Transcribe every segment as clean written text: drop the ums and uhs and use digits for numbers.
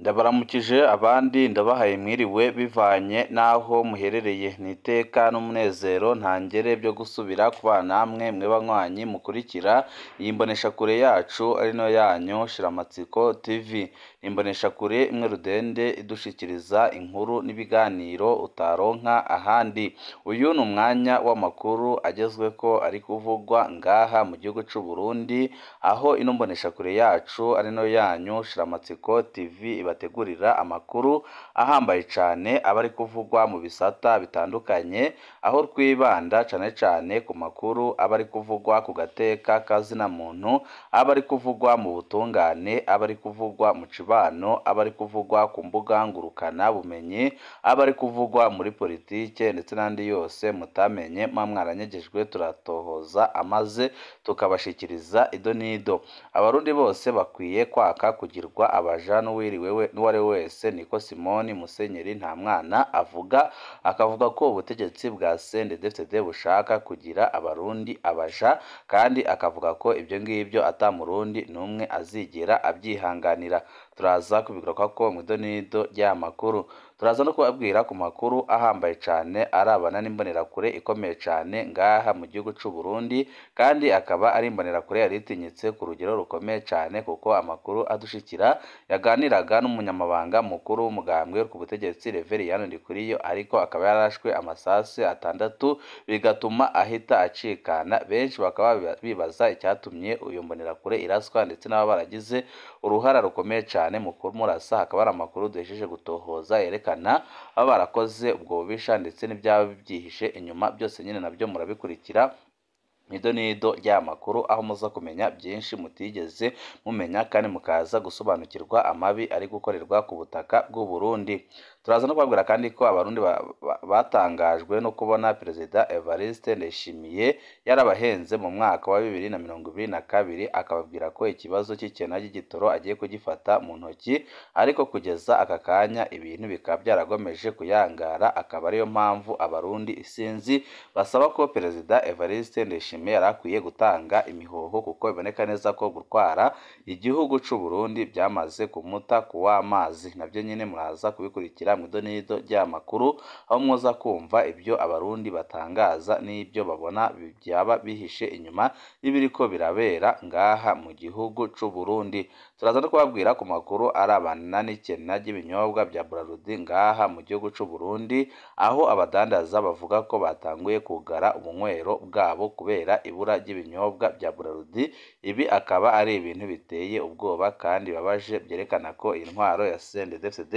Ndabaramukije abandi ndabahaye mwiriwe bivanye n'aho muherereye, ni iteka n'umunezero ntangere byo gusubira kubana namwe mwe banywanyi mukurikira iyi mboneshakure yacu ari nayo yanyu Shiramatsiko TV. Ni imboneshakure imwe rudende idushikiriza inkuru n'ibiganiro utaronka ahandi. Uyu ni umwanya w'amakuru agezweko ari kuvugwa ngaha mu gihugu c'u Burundi, aho ino mboneshakure yacu ari nayo yanyu Shiramatsiko TV ibategurira amakuru ahambaye cane aba ari kuvugwa mu bisata bitandukanye, aho twibanda cane cane ku makuru aba ari kuvugwa ku gateka ka zina muntu, aba ari kuvugwa mu butungane, aba ari kuvugwa mu cibano, aba ari kuvugwa ku mbuga ngurukana bumenyi, aba ari kuvugwa muri politike ndetse n'andi yose mutamenye muba mwaranyegejwe, turatohoza amaze tukabashikiriza ido n'ido. Abarundi bose bakwiye kwaka kugirwa abaja n'uwiriwe n'uwari we wese, niko Simoni Musenyeri Ntamwana avuga, akavuga ko ubutegetsi bwa CNDD-FDD bushaka kugira abarundi abaja, kandi akavuga ko ibyo ngibyo ata murundi n'umwe azigera abyihanganira. Turaza kubigarukako mu ido n'ido ry'aya makuru. Turaza no kubabwira ku makuru ahambaye cane arabana n'imbonerakure ikomeye cane ngaha mu gihugu c'u Burundi, kandi akaba ari imbonerakure yari itinyitse ku rugero rukomeye cane, kuko amakuru adushikira yaganiraga n'umunyamabanga mukuru w'umugambwe ku butegetsi Reveriyani Ndikuriyo, ariko akaba yarashwe amasasu 6 bigatuma ahita acikana. Benshi bakaba bibaza icyatumye uyu mbonerakure iraswa ndetse n'aba baragize uruhara rukomeye cane mu kumurasa. Hakaba hari amakuru duhejeje gutohoza yerekana aba barakoze ubwo bubisha ndetse n'ibyaba byihishe inyuma, byose nyine nabyo murabikurikira nido nido ry'aya makuru, aho muza kumenya byinshi mutigeze mumenya kandi mukaza gusobanukirwa amabi ari gukorerwa ku butaka bw'u Burundi. Turaza no kubabwira kandi ko abarundi batangajwe no kubona Perezida Evariste Ndayishimiye yarabahenze mu mwaka wa 2022, akababwira ko ikibazo cy'ikena ry'igitoro agiye kugifata mu ntoki, ariko kugeza aka kanya ibintu bikaba byaragomeje kuyangara, akaba ariyo mpamvu abarundi isinzi basaba ko Perezida Evariste Ndayishimiye yari akwiye gutanga imihoho, kuko biboneka neza ko gutwara igihugu c'u Burundi byamaze kumuta kuw'amazi. Nabyo nyine muraza kubikurikira mu ido n'ido ry'aya makuru, aho muza kumva ibyo abarundi batangaza n'ibyo babona byaba bihishe inyuma y'ibiriko birabera ngaha mu gihugu c'u Burundi. Turaza no kubabwira ku makuru arabana n'ikena ry'ibinyobwa bya Braludi ngaha mu gihugu c'u Burundi, aho abadandaza bavuga ko batanguye kugara ubunywero bwabo kubera ibura ry'ibinyobwa bya Braludi. Ibi akaba ari ibintu biteye ubwoba kandi bibabaje, byerekana ko intwaro ya CNDD-FDD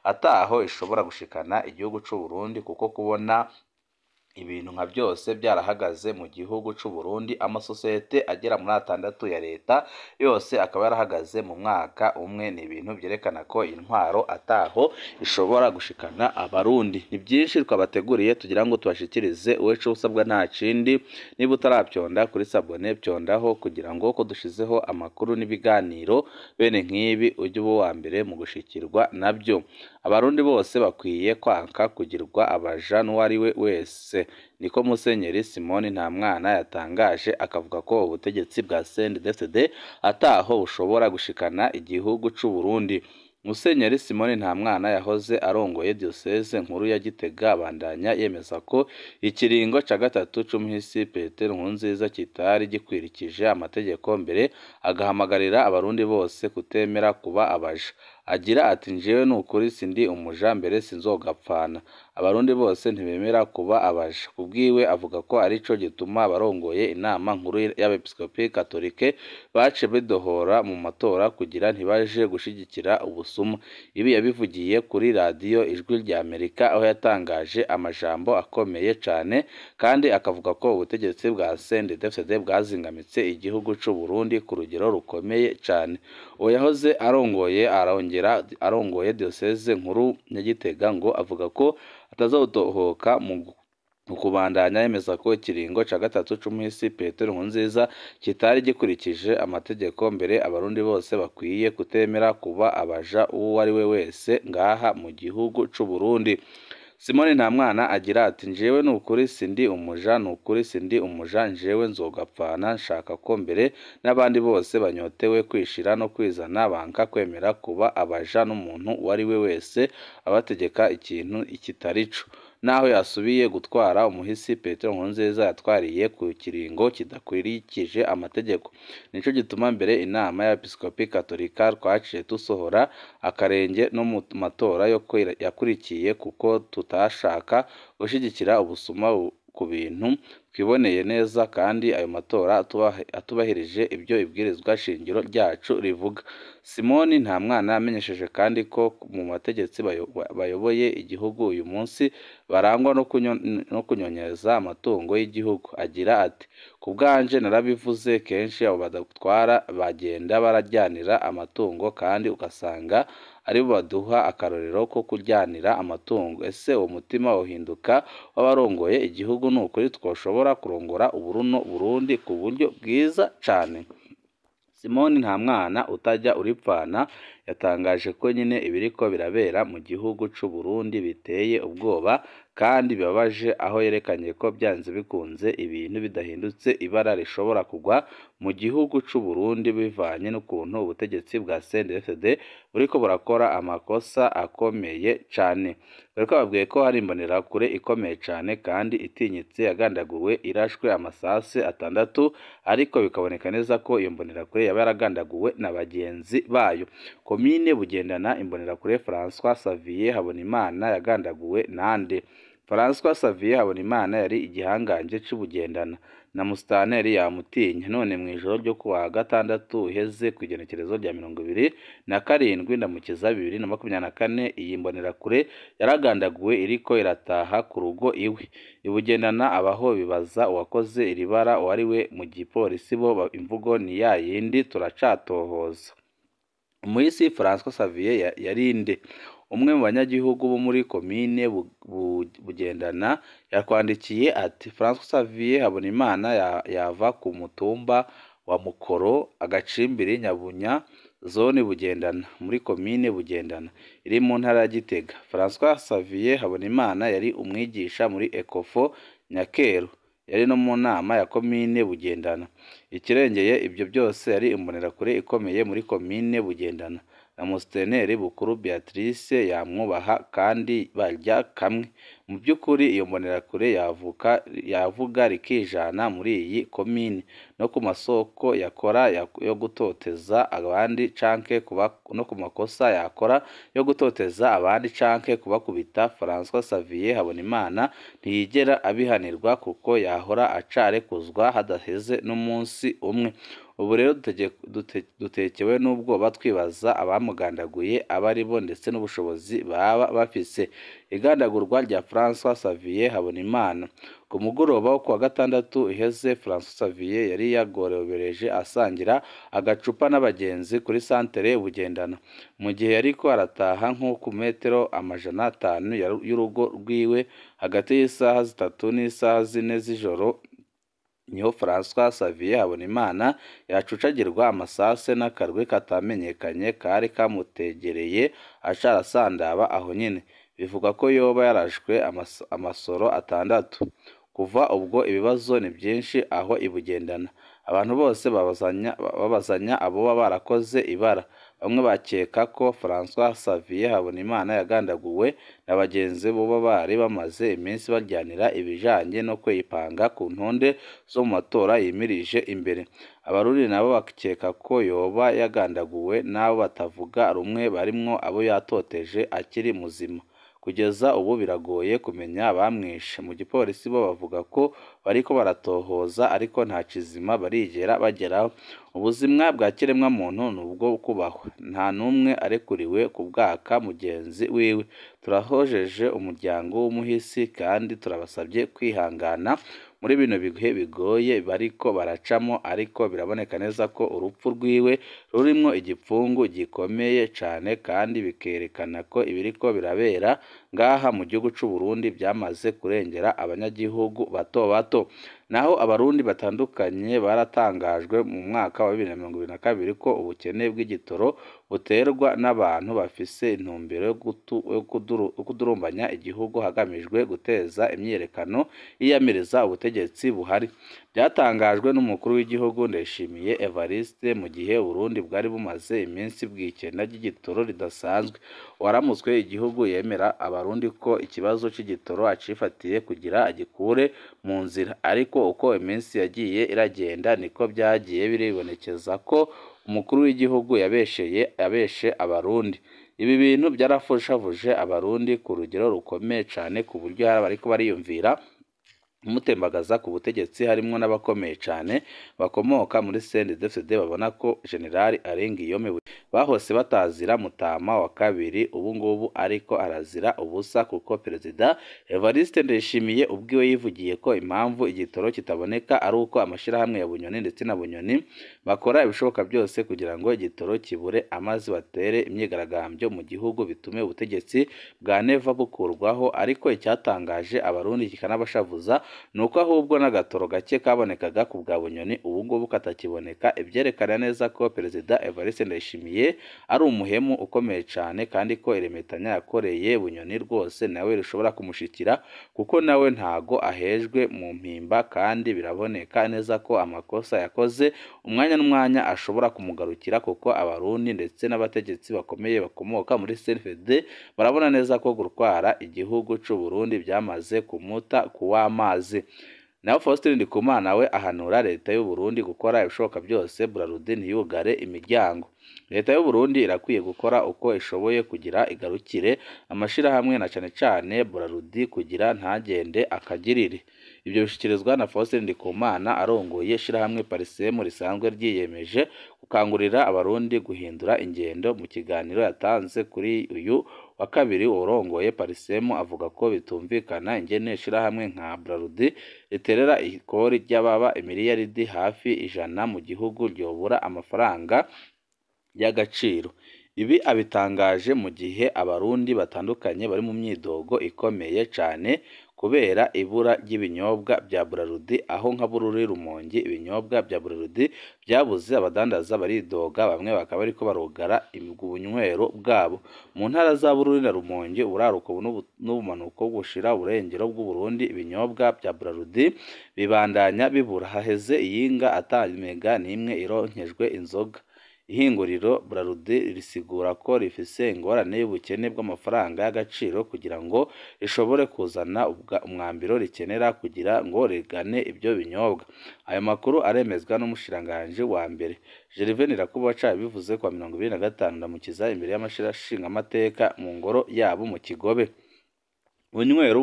ataho ishobora gushikana igihugu c'u Burundi, kuko kubona ibintu nka byose byarahagaze mu gihugu c'u Burundi, amasosiyete agera muri 6 ya leta yose akaba yarahagaze mu mwaka umwe, ni ibintu byerekana ko intwaro ataho ishobora gushikana abarundi. Ni byinshi twabateguriye tugira ngo tubashikirize, uweco usabwa nta kindi, niba utarabyonda kuri sabone byondaho kugira ngo ko dushizeho amakuru n'ibiganiro bene nk'ibi ujye uba uwa mbere mu gushikirwa nabyo. Abarundi bose bakwiye kwanka kugirwa abaja n'uwari we wese, niko Musenyeri Simoni Ntamwana yatangaje, akavuga ko ubutegetsi bwa CNDD-FDD ataho bushobora gushikana igihugu c'u Burundi. Musenyeri Simoni Ntamwana yahoze arongoye Diocese nkuru ya Gitega, abandanya yemeza ko ikiringo ca gatatu c'umuhisi Petero Nkurunziza kitari gikwirikije amategeko mbere, agahamagarira abarundi bose kutemera kuba abaja. Agira ati njewe nukuri sindi umuja, mbere sinzogapfana. Abarundi bose ntibemera kuba abaja. Kubwiwe avuga ko arico gituma abarongoye inama nkuru y'abepiskopi katolike bace bidohora mu matora kugira ntibaje gushigikira ubusuma. Ibi yabivugiye kuri radiyo Ijwi rya Amerika, aho yatangaje amajambo akomeye cane, kandi akavuga ko ubutegetsi bwa CNDD-FDD bwazingamitse igihugu c'u Burundi ku rugero rukomeye cane. Uwo yahoze arongoye arongera arongoye Diocese nkuru ya Gitega ngo avuga ko atazodohoka mu kubandanya yemeza ko ikiringo ca gatatu c'umuhisi Petero Nkurunziza kitari gikurikije amategeko mbere, abarundi bose bakwiye kutemera kuba abaja uwo ari we wese ngaha mu gihugu c'u Burundi. Simoni Ntamwana agira ati njewe nukuri sindi umuja, nukuri sindi umuja, njewe nzogapfana nshaka ko mbere n'abandi bose banyotewe kwishira no kwizana banka kwemera kuba abaja n'umuntu uwo ari we wese abategeka ikintu kitarico. Naho yasubiye gutwara umuhisi Petero Nkurunziza yatwariye ku kiringo kidakwirikije amategeko. Nico gituma mbere inama y'Abepiskopi Katolika twaciye dusohora akarenge no mu matora yakurikiye kuko tutashaka gushigikira ubusuma ku bintu twiboneye neza kandi ayo matora atubahirije ibyo ibwirizwa shingiro ryacu rivuga. Simoni Ntamwana yamenyesheje kandi ko mu bategetsi bayoboye igihugu uyu munsi barangwa no kunyonyeza amatungo y'igihugu. Agira ati ku bwanje narabivuze kenshi, abo badatwara bagenda barajyanira amatungo kandi ugasanga aribo baduha akarorero ko kuryanira amatungo. Ese uwo mutima uhinduka w'abarongoye igihugu? Ni ukuri twoshobora kurongora uburuno Burundi ku buryo bwiza cane. Simoni Ntamwana utajya uripfana yatangaje ko nyine ibiriko birabera mu gihugu c'u Burundi biteye ubwoba kandi bibabaje, aho yerekanye ko byanze bikunze ibintu bidahindutse ibara rishobora kugwa mu gihugu c'u Burundi bivanye n'ukuntu ubutegetsi bwa CNDD-FDD buriko burakora amakosa akomeye cane. Bariko babwiye ko hari imbonerakure ikomeye cane kandi itinyitse yagandaguwe irashwe amasase 6, ariko bikaboneka neza ko iyo mbonerakure yaba yaragandaguwe na bagenzi bayo. Komine Bugendana, imbonerakure François Xavier Habonimana yagandaguwe nande? François Xavier Habonimana yari igihangange c'Ubugendana na musitanteri yamutinya. None mu ijoro ryo kuwa gatandatu uheze ku igenekerezo rya 27 Ndamukiza 2024, iyi mbonerakure yaragandaguwe iriko irataha ku rugo iwe Ibugendana. Abaho bibaza uwakoze iri bara uwari we, mu gipolisi bo imvugo ni ya yindi, turacatohoza. Umuhisi François Xavier yarinde? Umwe mu banyagihugu bo muri komine Bugendana yakwandikiye ati François Xavier Habonimana yava ku mutumba wa Mukoro, agacimbiri Nyabunya, zone Bugendana, muri komine Bugendana iri mu ntara ya Gitega. François Xavier Habonimana yari umwigisha muri Ecofo Nyakeru, yari no mu nama ya komine Bugendana. Ikirengeye ibyo byose yari imbonerakure ikomeye muri komine Bugendana, na musitanteri Bukuru Beatrice yamwubaha kandi barya kamwe. Mu by'ukuri iyo mbonerakure yavuga rikijana muri iyi komine, no ku masoko yakora yo gutoteza abandi canke no ku makosa yakora yo gutoteza abandi canke kubakubita. François Xavier Habonimana ntiyigera abihanirwa kuko yahora acarekuzwa hadaheze n'umunsi umwe. Ubu rero dutekewe n'ubwoba twibaza abamugandaguye abo ari bo ndetse n'ubushobozi baba bafise. Igandagurwa rya François Xavier Habonimana. Ku mugoroba wo kuwa gatandatu uheze, François Xavier yari yagorobereje asangira agacupa n'abagenzi kuri santere Bugendana. Mu gihe yariko arataha nko ku metero 500 y'urugo rwiwe, hagati y'isaha 3 n'isaha 4 z'ijoro, niho François Xavier Habonimana yacucagirwa amasase n'akarwi katamenyekanye kari kamutegereye, aca arasandaba aho nyene. Bivugwa ko yoba yarashwe amasoro 6. Kuva ubwo ibibazo ni byinshi aho Ibugendana. Abantu bose babazanya aboba barakoze ibara. Bamwe bakeka ko François Xavier Habonimana yagandaguwe na bagenzi boba bari bamaze iminsi baryanira ibijanye no kwipanga ku ntonde zo mu matora yimirije imbere. Abarundi nabo bakeka ko yoba yagandaguwe n'abo batavuga rumwe barimwo abo yatoteje akiri muzima. Kugeza ubu biragoye kumenya abamwishe. Mu gipolisi bo bavuga ko bariko baratohoza, ariko nta kizima barigera bageraho. Ubuzima bwa kiremwa muntu ni ubwo kubahwa, nta n'umwe arekuriwe kubwaka mugenzi wiwe. Turahojeje umuryango w'umuhisi kandi turabasabye kwihangana muri bino bihe bigoye bariko baracamo, ariko biraboneka neza ko urupfu rwiwe rurimwo igipfungu gikomeye cane, kandi bikerekana ko ibiriko birabera ngaha mu gihugu c'u Burundi byamaze kurengera abanyagihugu bato bato. Naho abarundi batandukanye baratangajwe mu mwaka wa 2022 ko ubukene bw'igitoro buterwa n'abantu bafise intumbero yo kudurumbanya igihugu hagamijwe guteza imyiyerekano yiyamiriza ubutegetsi buhari. Byatangajwe n'umukuru w'igihugu Ndayishimiye Evariste mu gihe Uburundi bwari bumaze iminsi bw'ikena ry'igitoro ridasanzwe. Uwaramutswe igihugu yemera abarundi ko ikibazo c'igitoro acifatiye kugira agikure mu nzira, ariko uko iminsi yagiye iragenda niko byagiye biribonekeza ko umukuru w'igihugu yabeshe abarundi. Ibi bintu byarafushavuje abarundi ku rugero rukomeye cane, ku buryo hari abariko bariyumvira kumutembagaza ku butegetsi, harimwo n'abakomeye cane bakomoka muri CNDD-FDD babona ko General Alain Guillaume bahose batazira Mutama wa kabiri ubu ngubu ariko arazira ubusa, kuko Perezida Evariste Ndayishimiye ubwiwe yivugiye ko impamvu igitoro kitaboneka ari uko amashirahamwe ya Bunyoni ndetse na Bunyoni bakora ibishoboka byose kugira ngo igitoro kibure, amazi batere imyigaragambyo mu gihugu bitume ubutegetsi bwa Neva bukurwaho. Ariko icyatangaje abarundi kikanabashavuza nuko ahubwo n'agatoro gake kabonekaga ku bwa Bunyoni ubu ngubu katakiboneka, ibyerekana neza ko Perezida Evariste Ndayishimiye ari umuhemu ukomeye cane, kandi ko iremetanya yakoreye Bunyoni rwose nawe rishobora kumushikira, kuko nawe ntago ahejwe mu mpimba, kandi biraboneka neza ko amakosa yakoze umwanya n'umwanya ashobora kumugarukira, kuko abarundi ndetse n'abategetsi bakomeye bakomoka muri CNDD barabona neza ko gutwara igihugu c'u Burundi byamaze kumuta kuw'amazi. Naho Faustin Ndikumana we ahanura leta y'u Burundi gukora ibishoboka byose Brarudi ntiyugare imiryango. Leta y'u Burundi irakwiye gukora uko ishoboye kugira igarukire amashirahamwe na cane cane Brarudi kugira ntagende akagirire. Ibyo bishikirizwa na Faustin Ndikumana arongoye ishirahamwe Parisemu risanzwe ryiyemeje gukangurira abarundi guhindura ingendo. Mu kiganiro yatanze kuri uyu wa kabiri, urongoye Parisemu avuga ko bitumvikana ingene ishirahamwe nka Brarudi riterera ikori ry'ababa imiliyaridi hafi 100 mu gihugu ryobura amafaranga y'agaciro. Ibi abitangaje mu gihe abarundi batandukanye bari mu myidogo ikomeye cane kubera ibura ry'ibinyobwa bya Brarudi, aho nka Bururi, Rumonge ibinyobwa bya Brarudi byabuze, abadandaza baridoga, bamwe bakaba bariko barugara ubunywero bwabo. Mu ntara za Bururi na Rumonge, uburaruko n'ubumanuko bushira uburengero bw'u Burundi, ibinyobwa bya Brarudi bibandanya bibura. Haheze iyinga atamega n'imwe ironkejwe inzoga. Ihinguriro Brarudi risigura ko rifise ingorane y'ubukene bw'amafaranga y'agaciro kugira ngo rishobore kuzana umwambiro rikenera kugira ngo rigane ibyo binyobwa. Ayo makuru aremezwa n'umushikiranganji wa mbere Gervais Ndirakobuca, yabivuze kuwa 25 Ndamukiza imbere y'amashingamateka mu ngoro yabo mu Kigobe. Ubunywero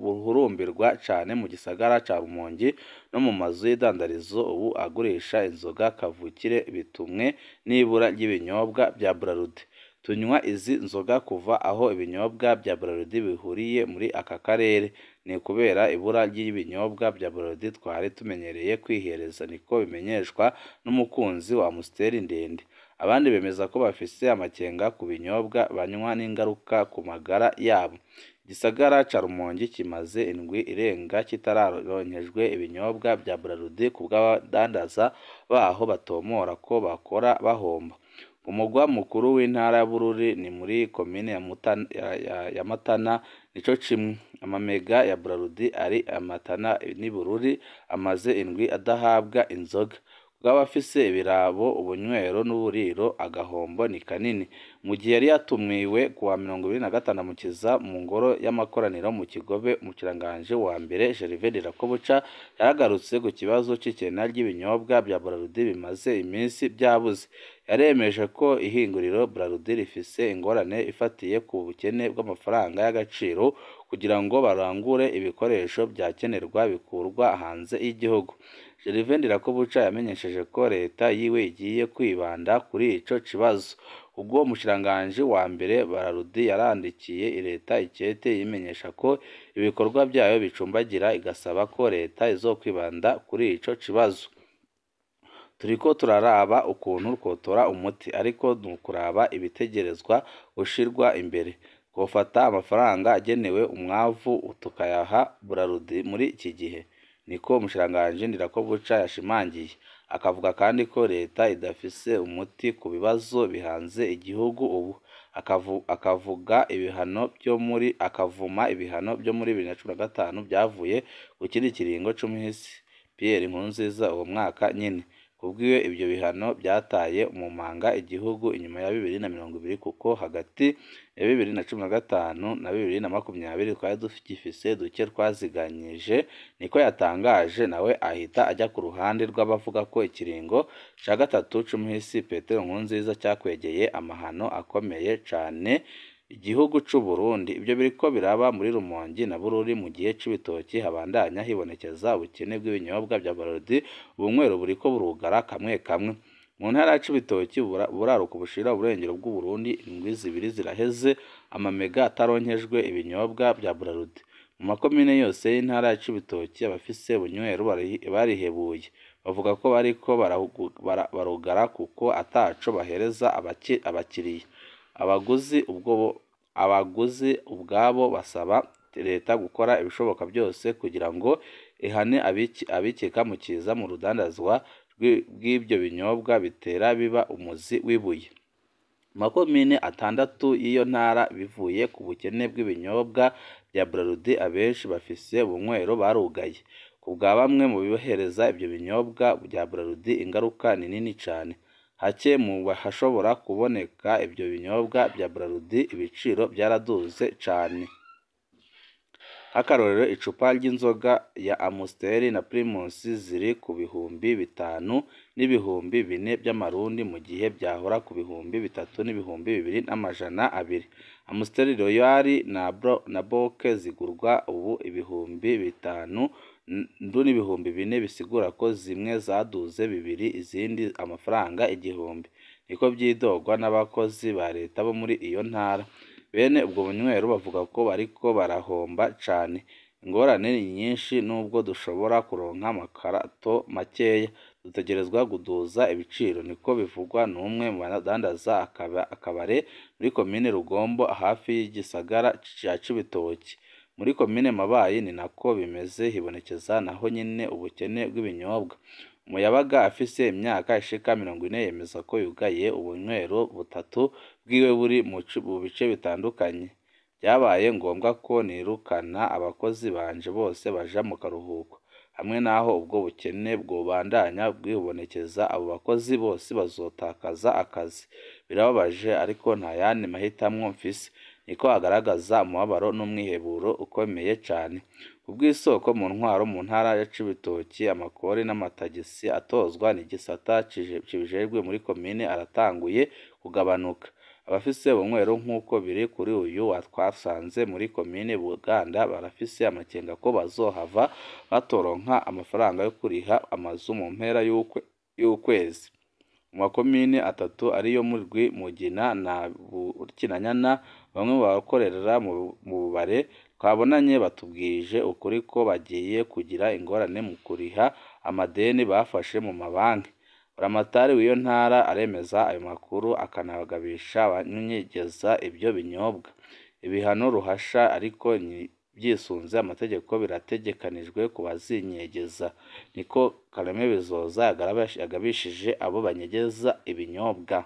buhurumbirwa cane mu gisagara ca Rumonge no mu mazu y'idandarizo ubu agurisha inzoga kavukire bitumwe n'ibura ry'ibinyobwa bya Brarudi. Tunywa izi nzoga kuva aho ibinyobwa bya Brarudi bihuriye muri aka karere, ni kubera ibura ry'ibinyobwa bya Brarudi twari tumenyereye kwihereza, niko bimenyeshwa n'umukunzi wa Amstel ndende. Abandi bemeza ko bafise amakenga ku binyobwa banywa n'ingaruka ku magara yabo. Igisagara ca Rumonge kimaze indwi irenga kitararonkejwe ibinyobwa bya Brarudi ku bw'abadandaza baho batomora ko bakora bahomba. Umugwa mukuru w'intara ya Bururi ni muri komine ya Matana, nico cimwe. Amamega ya Brarudi ari Matana n'i Bururi amaze indwi adahabwa inzoga. Bw'abafise ibirabo, ubunywero n'uburiro, agahombo ni kanini. Mu gihe yari yatumiwe kuwa 25 Mukiza mu ngoro y'amakoraniro mu Kigobe, umushikiranganji wa mbere Gervais Ndirakobuca yaragarutse ku kibazo c'ikena ry'ibinyobwa bya Brarudi bimaze iminsi byabuze. Yaremeje ko ihinguriro Brarudi rifise ingorane ifatiye ku bukene bw'amafaranga y'agaciro kugira ngo barangure ibikoresho byakenerwa bikurwa hanze y'igihugu. Gervais Ndirakobuca yamenyesheje ko leta yiwe igiye kwibanda kuri ico kibazo. Ubwo umushikiranganji wa mbere Brarudi yarandikiye leta ikete yimenyesha ko ibikorwa byayo bicumbagira, igasaba ko leta izokwibanda kuri ico kibazo. Turiko turaraba ukuntu twotora umuti, ariko nukuraba ibitegerezwa gushirwa imbere. Twofata amafaranga agenewe umwavu tukayaha Brarudi muri iki gihe? Niko umushikiranganji Ndirakobuca yashimangiye. Akavuga kandi ko leta idafise umuti ku bibazo bihanze igihugu ubu. Akavuga ibihano byo muri akavuma ibihano byo muri 2015 byavuye ku kindi kiringo c'umuhisi Pierre Nkurunziza uwo mwaka nyene. Kubwiwe ibyo bihano byataye mu manga igihugu inyuma ya 2020 kuko hagati ya 2015 na 2020 twari dugifise duke twaziganyije, niko yatangaje. Nawe ahita ajya ku ruhande rw'abavuga ko ikiringo ca gatatu c'umuhisi Petero Nkurunziza cyakwegeye amahano akomeye cane igihugu c'u Burundi. Ibyo biriko biraba muri Rumonge na Bururi mu gihe c'ibitoki habandanya hibonekeza ubukene bw'ibinyobwa bya Brarudi, ubunywero buriko burugara kamwe kamwe. Mu ntara ya Cibitoki, buraruko bushira uburengero bw'u Burundi, indwi zibiri ziraheze amamega ataronkejwe ibinyobwa bya Brarudi. Mu makomine yose y'intara ya Cibitoki abafise ubunywero barihebuye, bavuga ko bariko barugara kuko ataco bahereza abakiriya. Abaguzi ubwabo basaba leta gukora ibishoboka byose kugira ngo ihane abikika mu kiza mu rudandazwa bw'ibyo binyobwa bitera biba umuzi w'ibuye. Mu makomine atandatu y'iyo ntara bivuye ku bukene bw'ibinyobwa bya Brarudi, abenshi bafise ubunywero barugaye. Ku bwa bamwe mu bihereza ibyo binyobwa bya Brarudi, ingaruka ni nini cane. Hake mu hashobora kuboneka ibyo binyobwa bya Brarudi, ibiciro byaraduze cane. Nk'akarorero, icupa ry'inzoga ya Amstel na Primus ziri ku 5000 n'ibihumbi 4 by'amarundi mu gihe byahora ku 3000 n'ibihumbi 2200. Amstel Royal na Bock zigurwa ubu 5000 n'ibihumbi 4, bisigura ko zimwe zaduze bibiri izindi amafaranga 1000. Niko vyidogwa n'abakozi ba leta bo muri iyo ntara. Bene ubwo bunywero bavuga ko bariko barahomba cane. Ingorane ni nyinshi nubwo dushobora kuronka amakarato makeya, dutegerezwa guduza ibiciro, niko bivugwa n'umwe mu badandaza akabare muri komine Rugombo hafi y'igisagara ca Cibitoki. Muri komine Mabayi ni nako bimeze, hibonekeza naho nyene ubukene bw'ibinyobwa. Umuyabaga afise imyaka ishika 40 yemeza ko yugaye ubunywero butatu bwiwe buri mu bice bitandukanye. Byabaye ngombwa ko nirukana abakozi banje bose baja mu karuhuko. Hamwe naho ubwo bukene bwobandanya bwibonekeza, abo bakozi bose bazotakaza akazi. Birababaje ariko nta yandi mahitamwo mfise. Niko agaragaza umubabaro n'umwiheburo ukomeye cane. Kubw'isoko mu ntwaro mu ntara ya Cibitoki, amakori n'amatagisi atozwa n'igisata kibijejwe muri komine aratanguye kugabanuka. Abafise ubunywero nk'uko biri kuri uyu twasanze muri komine Buganda barafise amakenga ko bazohava batoronka amafaranga yo kuriha amazu mu mpera y'ukwezi. Mu makomine atatu ariyo Murwi, Mugina na Bukinanyana, bamwe mu bakorera mu bubare twabonanye batubwije ukuri ko bagiye kugira ingorane mu kuriha amadeni bafashe mu mabanki. Buramatari w'iyo ntara aremeza ayo makuru akanagabisha abanyegeza ibyo binyobwa. Ibihano ruhasha ariko byisunze amategeko birategekanijwe ku bazinyegeza. Niko Kareme Bizoza yagabishije abo banyegeza ibinyobwa.